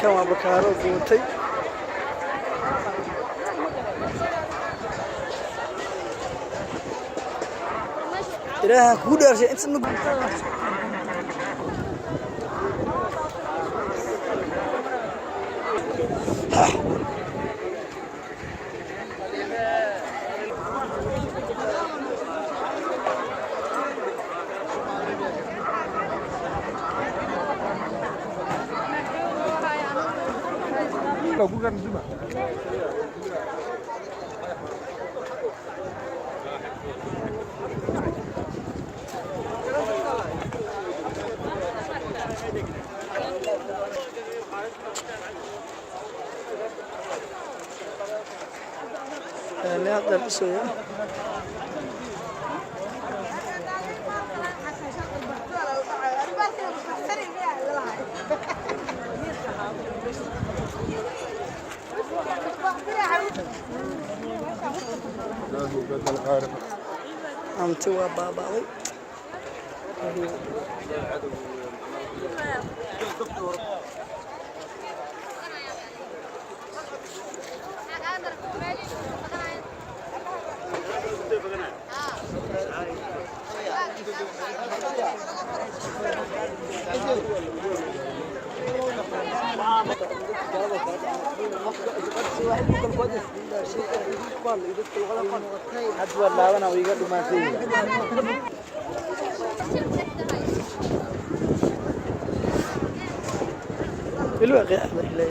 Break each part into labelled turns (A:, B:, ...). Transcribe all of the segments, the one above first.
A: Halkan waa Bakaaro gubatay. Ilaaha kugu dhaarshay inta. Hadda dhisaya. Hanti waa baaba'day. Ilaa qeexda ilaa.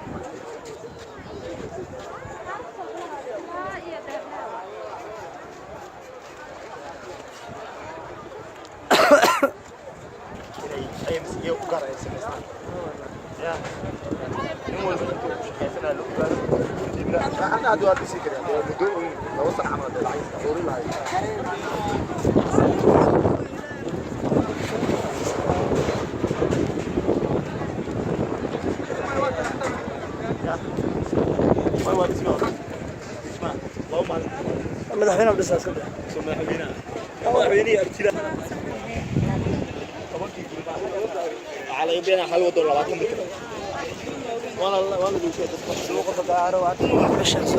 A: Madaxweynaha dhisaa iska dhex. Meeshaas.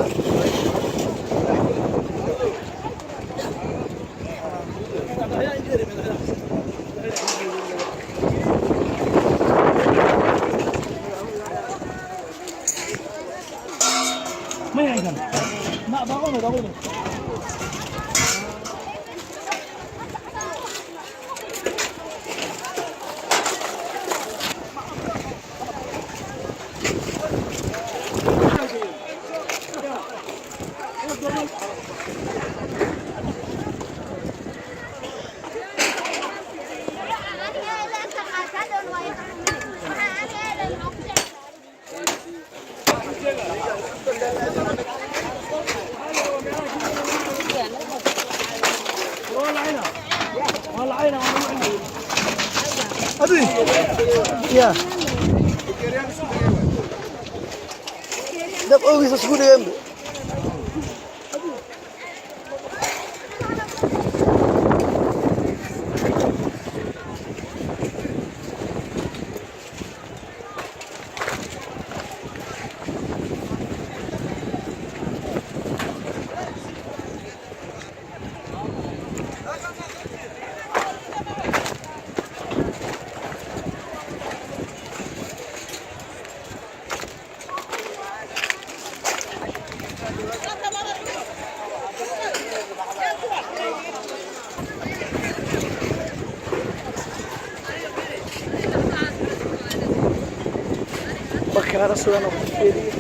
A: Ya dab oogiisa isku dhigeenba. Bakaaro sidan oo fiiriyo.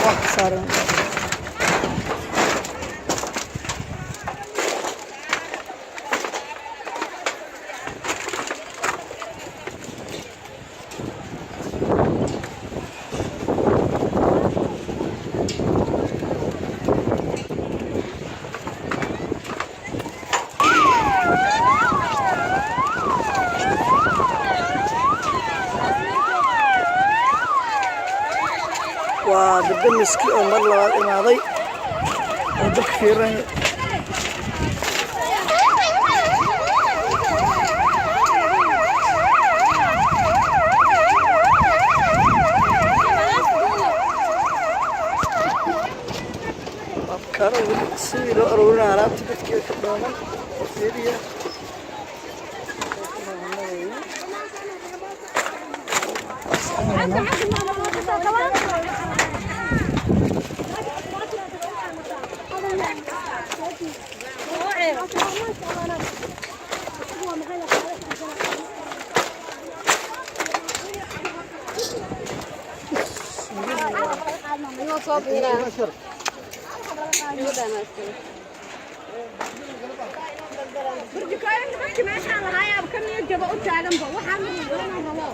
A: Wax saaran. Waa dabdamiskii oo mar labaad imaaday oo dabka fiirinaya. Kana weli sidii loo aruurinaya alaabta dadkii ka dhooman oo fiiriya.
B: Burjikooyinka dadki meeshaan lahaay ka niyad jaba u taaganba waxaan rabo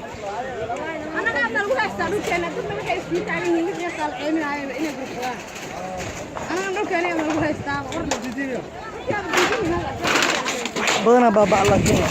B: annagaa ma lagu haystaa dhulkeena. Dadna waxay isku taagan yihiin wixii saalceeminaayaba inay bursadaan. Annaga dhulkeena ma lagu haystaa war la diidiyo.
A: Badanaa baabaa laakiin.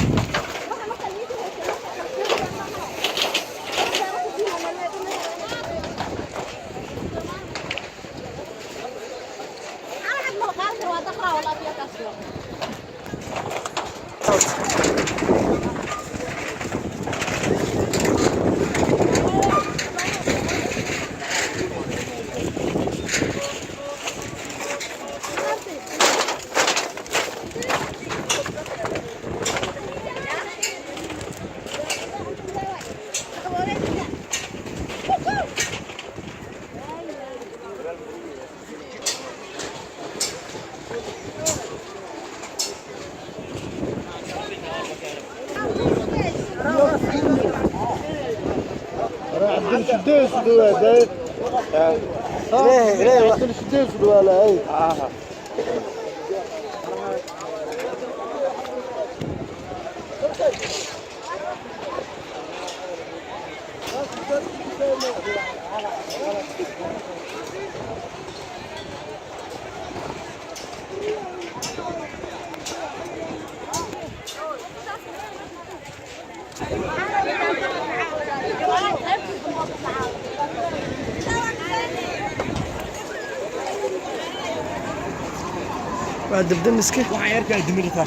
A: Waa dabdamiska.
C: Waxaan yarkaa dimirta.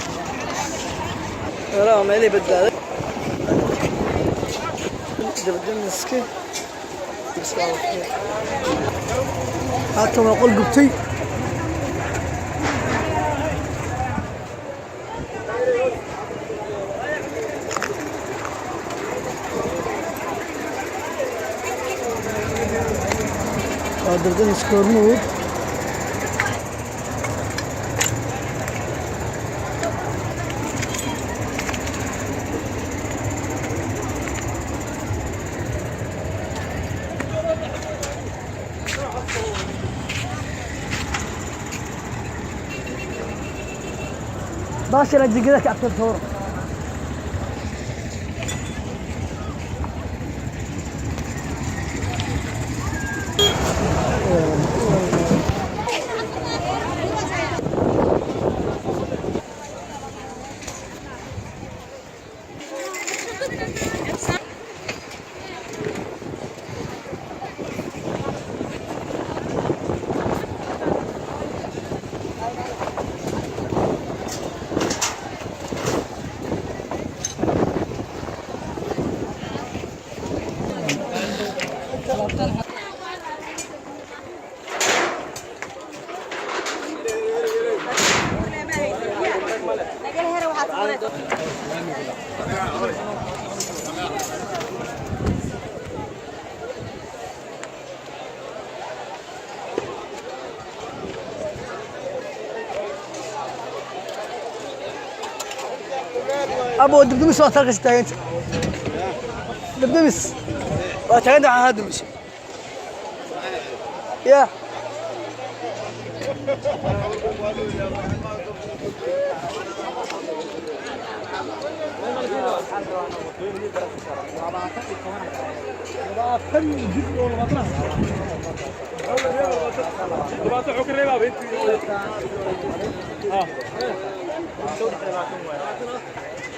A: Meelaha waa meelihii badbaaday dabdamiska. Haatan waa qol gubtay. Waa dabdamiska Hormuud. Baasha jigada ka agta toor. Abo, dabdamis waa talkas taaganta. Dabdamis waa taaganta, waxaa dumis ya.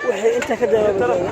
A: Waxay intaa ka jawaabay.